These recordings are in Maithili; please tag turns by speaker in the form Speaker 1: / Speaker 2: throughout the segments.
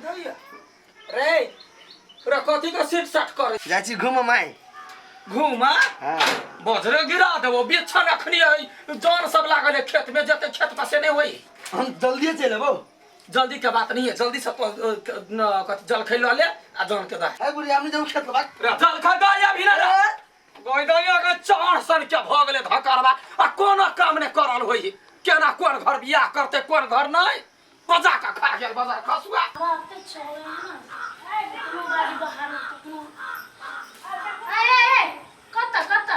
Speaker 1: धरिया रे रे कथी के सीट साट करे
Speaker 2: जाइ छी घूम माय।
Speaker 1: घूमा?
Speaker 2: हाँ।
Speaker 1: बजरे गिरा देबो बिछन अखनी है जन सब लागल है खेत में जते खेत पर से नहीं होई।
Speaker 2: हम जल्दी चलि अबौ।
Speaker 1: जल्दी के बात नहीं है जल्दी से तो कथी जलखै लऽ ले आ जन के दे।
Speaker 2: ए बुढ़िया हम नहीं जाऊ खेत लबाक।
Speaker 1: रे जलखै दे अभी ना रे। गोई दैया के चार सन के भऽ गेलै धकरबा आ कोनो काम नहि करल होई केना कोन घर बियाह करते कोन घर नहीं बजा के खा गेल बजा खसुआ।
Speaker 3: बाते चले ना कखनो बारी बहार कखनो ए ए ए कत कत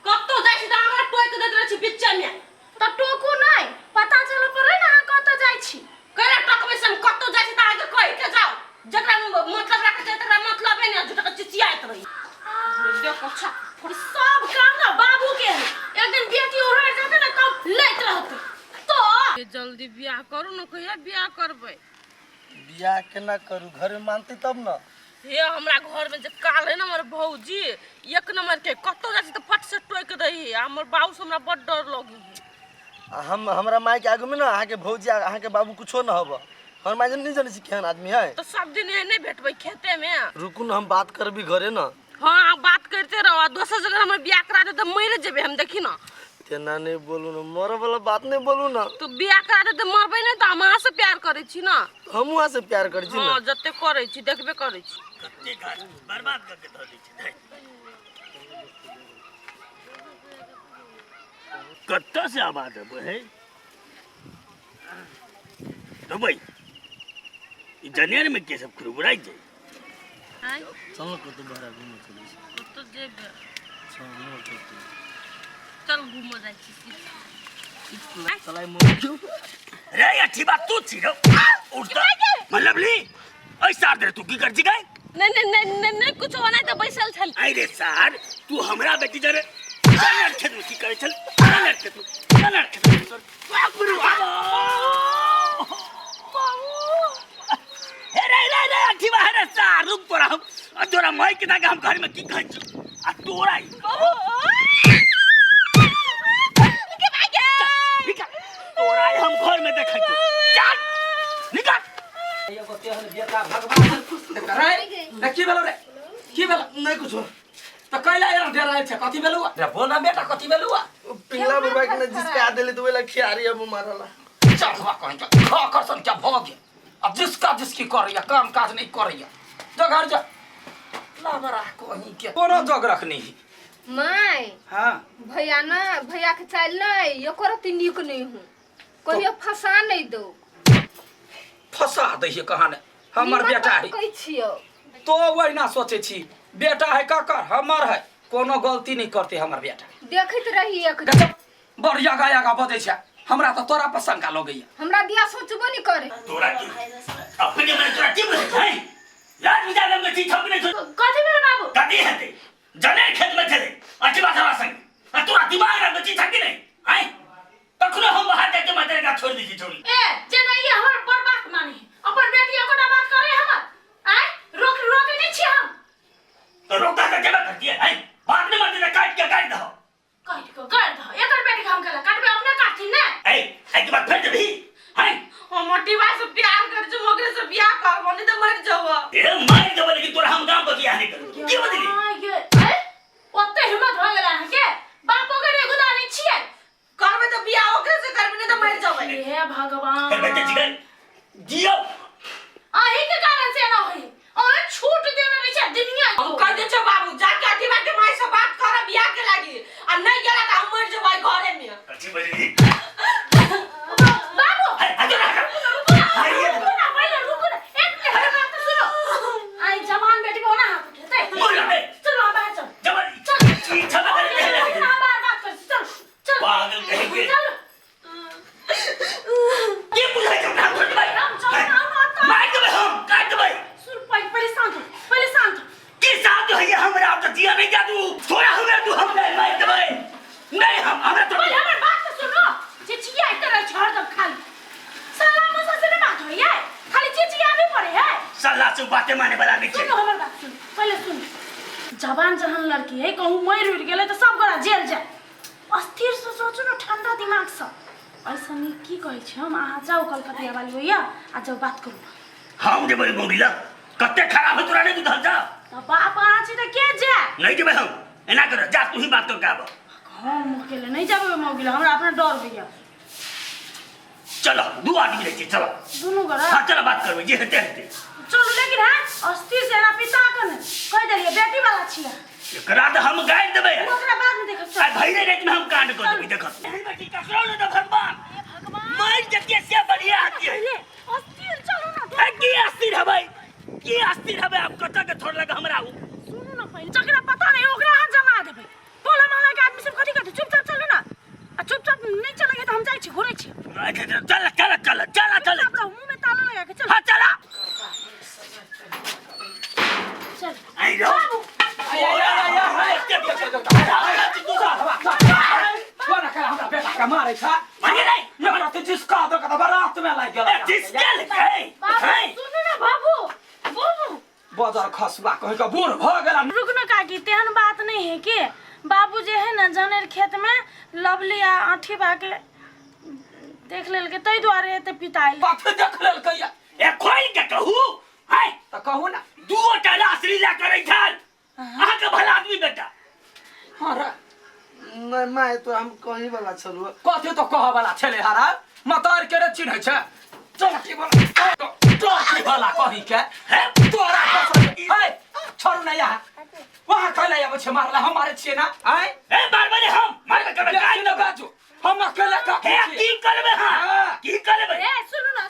Speaker 4: कतौ जाइ छी तऽ हमरा टोकि दैत रहै छी बिच्चेमे।
Speaker 3: त टोकू नहीं पता चल पड़े ना अहाँ कत जाइ छी।
Speaker 4: कैला टोकबै से हम कतौ जाइ छी तऽ अहाँके कहि के जाउ जकरा मतलब राखै छै तकरा मतलबे नहि झूठ के चिचियाइत रही। देखो छा
Speaker 3: ई सब काम ना बाबू के है एक दिन बेटी उड़ाइ जेतै ना तब लैत रहतै तो।
Speaker 4: जल्दी बियाह करू न कहिया बियाह करबै?
Speaker 2: बियाह केना करू घर में मानते तब न।
Speaker 4: हे हमरा घर में जे काल है ना हमर भौजी एक नंबर के कतौ जाइ छी तऽ फट से टोकि दै है आ हमर बाबू से हमरा बड डर लगै है।
Speaker 2: आ हम हमरा माय के आगू में ना अहाँ के भौजी आ अहाँ के बाबू कुछो न हब। हमर माय नहीं जानै छी केहन आदमी है।
Speaker 4: तऽ सब दिन एहने भेटबै खेते में।
Speaker 2: रुकू न हम बात करबी घरे न।
Speaker 4: हाँ अहाँ बात करते रहो आ दोसर जगह हमर बियाह करा दे तऽ मरि जेबै हम देखी ना।
Speaker 2: तेना नहीं बोलू ना मरे वाला बात नहीं बोलू ना।
Speaker 4: तू बियाह करा दे तऽ मरबै नहीं तऽ हम अहाँ से प्यार करै छी ना।
Speaker 2: हमहूँ अहाँ से प्यार करै छी ना।
Speaker 4: हाँ जते करै छी देखबे करै छी।
Speaker 5: कते गाछ बर्बाद करके धऽ दै छै धै। कतऽ से आवाज अबै है दुबई ई जनेर में के सब खुरबुराइ जाइ।
Speaker 4: आँय?
Speaker 2: चल न कतौ बहरा घूमऽ चलै छी।
Speaker 4: कतौ जेबै?
Speaker 2: चल न कतौ।
Speaker 4: चल घूमऽ जाइ छी।
Speaker 2: चलाइ मोबाइल।
Speaker 5: रे अच्छी बात तू छी रो उठ तो मतलब ली ऐ सार दे तू की कर छी गए?
Speaker 4: नहीं नहीं नहीं नहीं नहीं कुछ होना तो बैसल छल।
Speaker 5: आई रे सार तू हमरा बेटी जरे जनर खेत में की करे छल? जनर खेत में जनर खेत में सर बाप रे बाप। हे रे रे रे अच्छी बात रे सार रुक तोरा हम आ तोरा माई के दागा हम घर में की कहै छी आ तोरा ई निकाल तोरा ई हम घर में देखै छी चल निकाल।
Speaker 1: एगो तेहन बेटा भगवान रे रे की भेलौ रे की भेलौ?
Speaker 2: नहीं कुछो।
Speaker 1: त कैला एना डरायल छै कथी भेलौ? रे बोल ना बेटा कथी भेलौ?
Speaker 2: पिंगला बुढ़वा के ना जिसका देले तो वेला खियारी अब मारला।
Speaker 1: चढ़वा कहीं के खा कर सन क्या भऽ गेल अब जिसका जिसकी करैया काम काज नहीं करैया जा घर जा लाबरा कहीं के कोनो जग रखनी ही।
Speaker 6: My
Speaker 1: हाँ
Speaker 6: भैया ना भैया के चाल नहीं एको रत्ती नीक नहीं हूँ कहियो फंसा नहीं दो।
Speaker 1: फंसा दै है कहाँ ने हमर
Speaker 6: नीमन
Speaker 1: बेटा
Speaker 6: बात
Speaker 1: है।
Speaker 6: कहै छियौ।
Speaker 1: तो वही सोचे छी बेटा है ककर हमर है कोनो गलती नहीं करते हमर बेटा।
Speaker 6: देखैत रही एक
Speaker 1: देखो, बड़ आगा आगा बजै छै हमरा तो तोरा पर शंका लगैया।
Speaker 6: हमरा दिया सोचबो नहीं करे।
Speaker 5: तोरा की अपने मन तोरा की बुझै छै यार विचार में छी ठक नहीं
Speaker 3: कथी भेल बाबू?
Speaker 5: कथी हेतै जने खेत में छलै अच्छी बात हमरा संग आ तोरा दिमाग में छी ठक नहीं आय तखनो हम बाहर जाके माता का छोड़ दी छी छोड़ी।
Speaker 3: ए जेना ई हमर बड़ बात माने अपन बेटी एकोटा बात करे हमर आय रोक रोक नहीं छी हम।
Speaker 5: तो रोकता के केना करती है आय बात नहीं मानती काट के काट दहो।
Speaker 3: काट के काट दहो एकर बेटी के हम केला काटबे अपने काटथिन ने।
Speaker 5: ए ए के बात फेर देबी हाय
Speaker 4: हम मोटीवा से प्यार कर जो ओकरे से बियाह करबो नहीं तो मर जाबो।
Speaker 5: ए मार देबो लेकिन तोरा हम गांव पर बियाह नहीं करबो की बदली?
Speaker 3: ये ए ओते हिम्मत हो गेल अहाँ के बापो के रे गुदानी छियै
Speaker 4: करबे तो बियाह ओकरे से करबे नहीं तो मर जाबे।
Speaker 3: हे भगवान।
Speaker 5: फिर बेटे जिगर जियो।
Speaker 3: अही के कारण से एना होई और छूट देने नहीं छै दुनिया।
Speaker 4: हम कह दे छौ बाबू जाके अथी के माई से बात कर बियाह के लागी आ नहीं गेला त हम मर जेबै घरे में।
Speaker 5: अच्छी बजली।
Speaker 3: बाबू।
Speaker 5: अरे, हटो ना, हटो।
Speaker 3: रुको ना, पहिले रुको ना। एक मिनट, हमर बात तो सुनो। आई जवान बेटी को ना हाथ उठेतै।
Speaker 5: बोल ना, ए।
Speaker 3: चलो, हम बाहर चलो।
Speaker 5: जवान,
Speaker 3: चल।
Speaker 5: ई छबा करे
Speaker 3: रुको
Speaker 5: के
Speaker 3: ना, हम बाहर बात करै छी। चल, चल।
Speaker 5: पागल कहेंगे।
Speaker 3: चल।
Speaker 5: के बुझाइ छौ नाम छोड़ देबै?
Speaker 3: हम चल, हम आता।
Speaker 5: मार देबै हम, काट देबै।
Speaker 3: सुन, पहिले शांत हो, पहिले शांत हो।
Speaker 5: की शांत होइए हमरा आब तऽ जिया नहीं जादू। थोड़ा हमरा तू हम नहीं मार देबै। नहीं हम हमरा तो
Speaker 3: पहिले हमर बात तऽ सुनो। चिचिया इतना रहै छै हरदम खाली। सल्लाह मसा से नहि बात होइए। खाली चिचियाबे पड़े है।
Speaker 5: सल्लाह से बातें माने वाला नहीं छै।
Speaker 3: सुनो हमर बात सुनो, पहिले सुनो। जवान जहान लड़की है, कहूँ मरि उड़ि गेलै तऽ सब गोरा जेल जाए। अस्थिर से सोचू ने ठंडा दिमाग से। ऐसा नहीं की कहै छी हम, अहाँ जाउ कलकतिया वाली होइया आ जाउ बात करू।
Speaker 5: हम जेबै मौगी लग कते खराब है तोरा नहीं बुझल जा
Speaker 3: तऽ बाप अहाँ छी तऽ के जाय
Speaker 5: नहीं जेबै हम एना कर जा तू ही बात कर के आब
Speaker 3: हम अकेले नहीं जेबै मौगी लग हमरा अपना डर होइया
Speaker 5: चलो दू आदमी रहै छै चलो
Speaker 3: दुनू गोरा
Speaker 5: हाँ चलो बात करबै जे हेतै हेतै
Speaker 3: चलू लेकिन हाँ अस्थिर से एना पिता के ने कहि देलियै बेटी वाला छियै
Speaker 5: एकरा तऽ हम गाड़ि देबै
Speaker 3: ओकरा बाद में देखब
Speaker 5: आइ
Speaker 3: चल
Speaker 5: भैरे रातिमे हम कांड कऽ देबै देखब एहन बेटी ककरो नहि दे भगवान
Speaker 3: हे भगवान
Speaker 5: मरि जतियै से बढ़िया हतियै
Speaker 3: पहिले अस्थिर चलू ना
Speaker 5: ए, की अस्थिर हबै की अस्थिर हबै आब कतऽ के छोड़लक हमरा उ
Speaker 3: सुनू ना पहिले जकरा पता नहीं ओकरा अहाँ जमा देबै टोला मोहल्ला के आदमी सब कथी करतै चुपचाप चलू ना आ चुपचाप नहीं चलेंगे तो हम जाइ छी घुरै छी
Speaker 5: अच्छा, चल चल चल चल चल
Speaker 3: चुपचाप रहू मुंह में ताला लगा के चल
Speaker 5: हाँ चला
Speaker 3: चल
Speaker 5: आई रो
Speaker 1: कोना कर हमरा बेटा के मारै छ
Speaker 5: मारिए नहीं
Speaker 1: हमरा तऽ जिसका दऽ के तऽ बरात में लागि गेल
Speaker 5: जिसके है
Speaker 3: बाबू
Speaker 5: है
Speaker 3: सुनू ना बाबू बाबू
Speaker 1: बजर खसुआ कहि के बूढ़ भऽ गेला
Speaker 3: रुक न काकी तेहन बात नहीं है कि बाबू जे है ना जनेर खेत में लवली आ आठी बा के देख लेलकै ताहि दुआरे एते पिताई
Speaker 1: कथी देख लेलकै या?
Speaker 5: ए खोल के कहू है
Speaker 1: तऽ कहू ना
Speaker 5: दूटा रासलीला करै छल अहाँके भला आदमी बेटा
Speaker 1: हाँ रे
Speaker 2: नहीं माय तो हम कहीं वाला छलू
Speaker 1: कथी तो कहऽ वाला छलै हरा मतार के रे चिन्है छै चौकी वाला चौकी वाला कही के
Speaker 5: हे
Speaker 1: तोरा कसम हे छोड़ू ना यहाँ वहाँ कैला आबै छै मारला हम मारै छियै ना आँय
Speaker 5: ए मारबै ने हम मारबै करबै
Speaker 1: बेसी ने बाजू हम अकेले काफी
Speaker 5: हे
Speaker 1: छियै
Speaker 5: की करबै हां
Speaker 1: हाँ।
Speaker 5: की करबै
Speaker 3: ए सुनू ना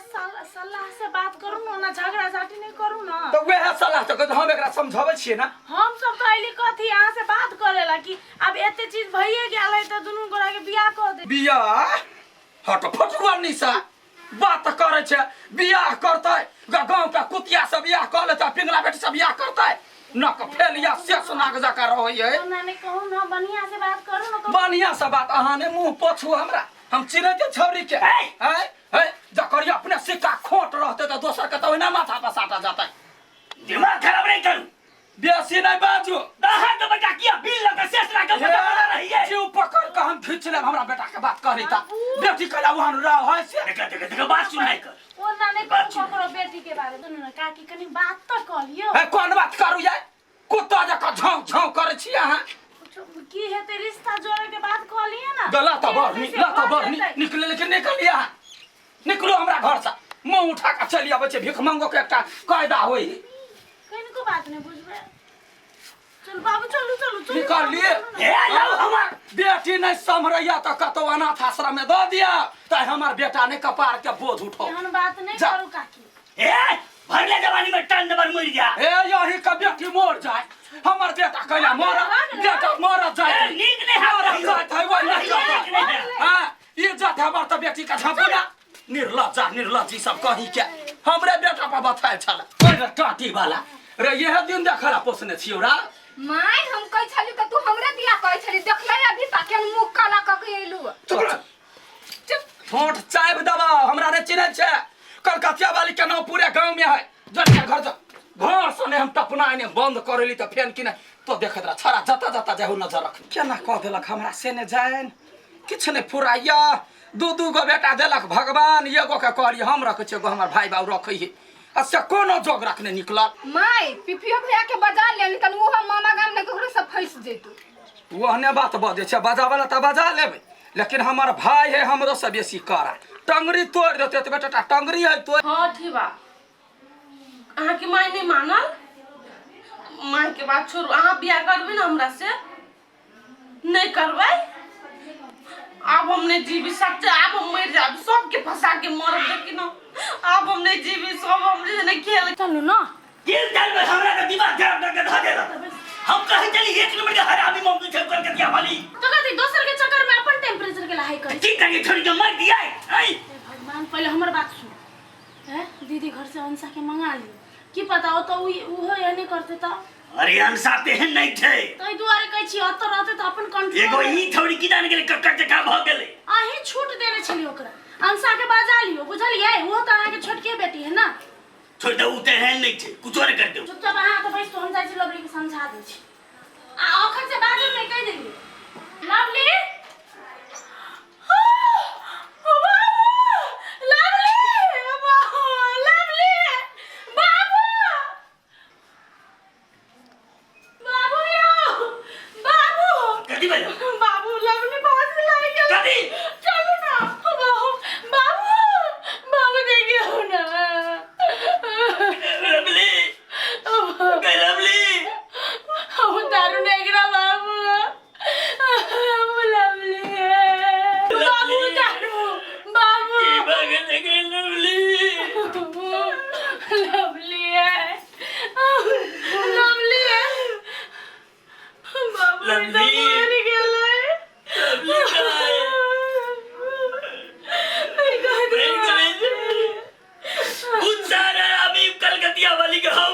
Speaker 3: सलाह से बात करू ना ना झगड़ा झाटी नहीं करू ना
Speaker 1: तऽ वएह सलाह तऽ कहै हम एकरा समझाबै छियै ना
Speaker 3: हम सब तो अइली कथी अहाँ से बात करेला कि अब एते चीज भइए गेल है तऽ दुनू गोरा के बियाह कऽ दे
Speaker 1: बियाह हट फटुआ निशा बात करै छै बियाह करतै गाँव के कुतिया से बियाह कऽ लेतै पिंगला बेटी से बियाह करतै नक फेलिया शेष नाग जकाँ रहै है
Speaker 3: ओना नहीं कहू ना बढ़िया से बात करू ना कहू
Speaker 1: बढ़िया से बात अहाँ ने मुंह पोछू हमरा हम चिन्है छियै छौरी के
Speaker 5: हे!
Speaker 1: हैं हैं जकर अपने सिक्का खोट रहतै तऽ दोसर के तऽ ओहिना माथा पर साटा जेतै
Speaker 5: दिमाग खराब नहीं करू
Speaker 1: बेसी नहि बाजू
Speaker 5: अहाँ के बेटा किया बिल लग शेष राख के बता रही है
Speaker 1: जीव पकड़ के हम खींच लेब हमरा बेटा के बात कहली ता बेटी कहला वहां रह है से
Speaker 5: देखा देखा देखा बात सुनाई कर
Speaker 3: ओना नहीं
Speaker 5: बात
Speaker 3: कहू ककरो बेटी के बारे में सुनू ना काकी कनी बात तऽ कऽ लियौ
Speaker 1: हे कोन बात करू ये कुत्ता जकाँ झाँव झाँव करै छी अहाँ
Speaker 3: कुछो की हेतै रिश्ता जोड़े के बात कऽ लियै ना
Speaker 1: गलत बढ़नी
Speaker 3: से
Speaker 1: लत
Speaker 3: भऽ
Speaker 1: बढ़नी
Speaker 3: जेतै।
Speaker 1: निकले लेकिन निकलिया निकलो हमरा घर से मुंह उठा के चलि अबै छै भीख मंगो के एकटा कायदा होई
Speaker 3: कनिको बात नहीं बुझबै चल बाबू चलू चलू चलू
Speaker 1: निकलिए
Speaker 5: हे लाओ हमर
Speaker 1: बेटी नहीं सम्हरैया तऽ कतौ अनाथ आश्रम में दऽ दिया तऽ हमर बेटा नहीं कपार के बोझ उठो
Speaker 3: एहन बात नहीं
Speaker 1: जा।
Speaker 3: करू काकी
Speaker 5: हे भरले जवानी में टन नंबर मर जा
Speaker 1: हे यही के बेटी मर जाए हमर बेटा कैला मर बेटा मर जाए
Speaker 5: ए, नीक नहीं हाथ
Speaker 1: मर
Speaker 5: रहियो।
Speaker 1: जाए है वही नहीं
Speaker 5: नीक नहीं है।
Speaker 1: हां ये जात हमर तऽ बेटी के झापू ना निर्लज्जा निर्लज्जी सब कही के हमरे बेटा पर बतायल छल ओए रे टाटी वाला रे यह दिन देखला पोसने छियौ रा
Speaker 6: माय हम कहै छली तऽ तू हमरे बियाह कहै छली देखलै अभी तक मुँह काला कऽ के एलू
Speaker 1: चुप रह।
Speaker 6: चुप
Speaker 1: ठोंठ चाबि दबाओ हमरा नहि चिन्है छै कलकतिया वाली के नाम पूरे गाँव में है जट घर जा घर से नहीं हम टपना ने बंद करेली तऽ फेन कि नहि तो देखैत रह छड़ा जतऽ जतऽ जाहु नजर रख केना कऽ देलक हमरा से नहि जानि किछु नहि फुराइया दू दू गो बेटा देलक भगवान एगो के कहलियै हम रखै छियै एगो हमर भाय बाबू रखै है आ से कोनो जोग रखने निकलल
Speaker 6: माय पिपियो भैया के बजा ले तन उहो मामा गाम में ककरो सब फंस जेतू
Speaker 1: ओहने बात बजै छै बजावला तऽ बजा लेबै लेकिन हमर भाय है हमरो से बेसी कड़ा टंगरी तोड़ि देतै तऽ बेटा टंगरी है तोड़
Speaker 4: हाँ ठीक बा अहाँके माय नहि मानल मायके बात छोड़ू अहाँ बियाह करबै ने हमरा से नहि करबै आब हम नहि जीबी सच्चे आब हम मरि जायब सबके फंसा के मरब देखी न आब हम नहि जीबी सब हमरे नहि खेल
Speaker 3: चलू ना
Speaker 5: की चलबै हमरा के दिमाग खराब करके धऽ देलक हम कहै छली एक नंबर के हरामी मौगी छै कलकतिया वाली
Speaker 3: तो कथी दोसर के चक्कर में अपन टेम्परेचर के हाई करी
Speaker 5: की करिए छोड़ के मर दिया ऐ
Speaker 3: हे भगवान पहले हमर बात सुन हैं दीदी घर से अंसा के मंगा लियो की पता ओ तो उहो एहने करते त
Speaker 5: अरे अंसा तेहन नहीं छै
Speaker 3: ताहि दुआरे कहै छी अतऽ रहते तऽ अपन कंट्रोल
Speaker 5: एगो ई छौड़ी की जान गेलै कक्कर जकाँ भऽ गेलै
Speaker 3: अहीं छूट देने छलियै ओकरा अंसा के बजा लियो बुझलियै ओहो तऽ अहाँके छोटके बेटी है ना
Speaker 5: छोड़ दे उ तेहन नहीं छै कुछो नहीं कर दे
Speaker 3: चुपचाप अहाँ तऽ बैस हम जाइ छी लवली के समझा दै छी आ अखन से बाजू नहि कहि देलियै लवली लवली लवली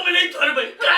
Speaker 5: हम नहीं छोड़बै। का